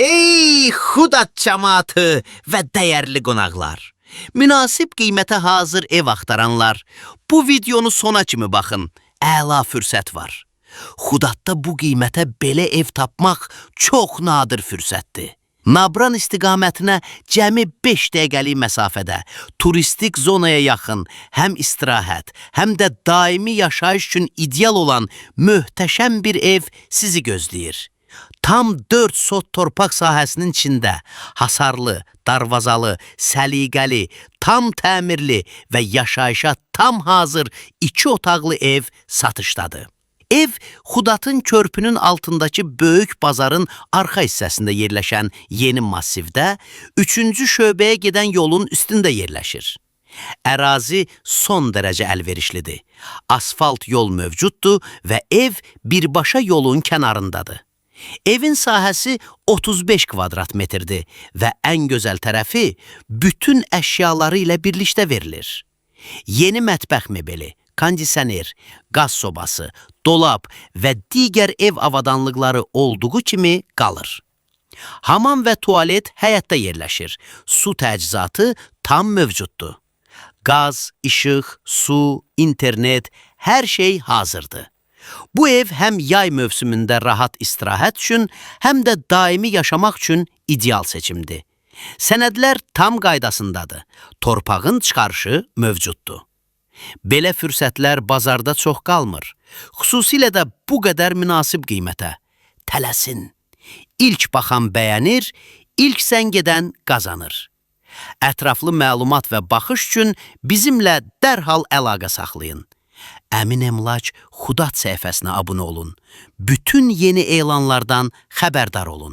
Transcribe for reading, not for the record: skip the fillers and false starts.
Ey Xudat cəmaatı və dəyərli qonaqlar! Münasib qiymətə hazır ev axtaranlar, bu videonu sona kimi baxın. Əla fürsət var. Xudatda bu qiymətə belə ev tapmaq çox nadir fürsətdir. Nabran istiqamətinə cəmi 5 dəqiqəlik məsafədə, turistik zonaya yaxın, həm istirahət, həm də daimi yaşayış üçün ideal olan möhtəşəm bir ev sizi gözləyir. Tam 4 sot torpaq sahəsinin içində hasarlı, darvazalı, səliqəli, tam təmirli və yaşayışa tam hazır 2 otaqlı ev satışdadır. Ev Xudatın körpünün altındakı böyük bazarın arxa hissəsində yerləşən yeni massivdə 3-cü şöbəyə gedən yolun üstündə yerləşir. Ərazi son dərəcə əlverişlidir. Asfalt yol mövcuddur və ev birbaşa yolun kənarındadır. Evin sahəsi 35 kvadrat metrdir və ən gözəl tərəfi bütün əşyaları ilə birlikdə verilir. Yeni mətbəx mebeli, kondisioner, qaz sobası, dolab və digər ev avadanlıqları olduğu kimi qalır. Hamam və tualet həyətdə yerləşir. Su təchizatı tam mövcuddur. Qaz, işıq, su, internet, hər şey hazırdır. Bu ev həm yay mövsümündə rahat istirahət üçün, həm də daimi yaşamaq üçün ideal seçimdir. Sənədlər tam qaydasındadır. Torpağın çıxarışı mövcuddur. Belə fürsətlər bazarda çox qalmır. Xüsusilə də bu qədər münasib qiymətə. Tələsin. İlk baxan bəyənir, ilk zəng edən qazanır. Ətraflı məlumat və baxış üçün bizimlə dərhal əlaqə saxlayın. Əmin Əmlak Xudat səhifəsinə abunə olun. Bütün yeni elanlardan xəbərdar olun.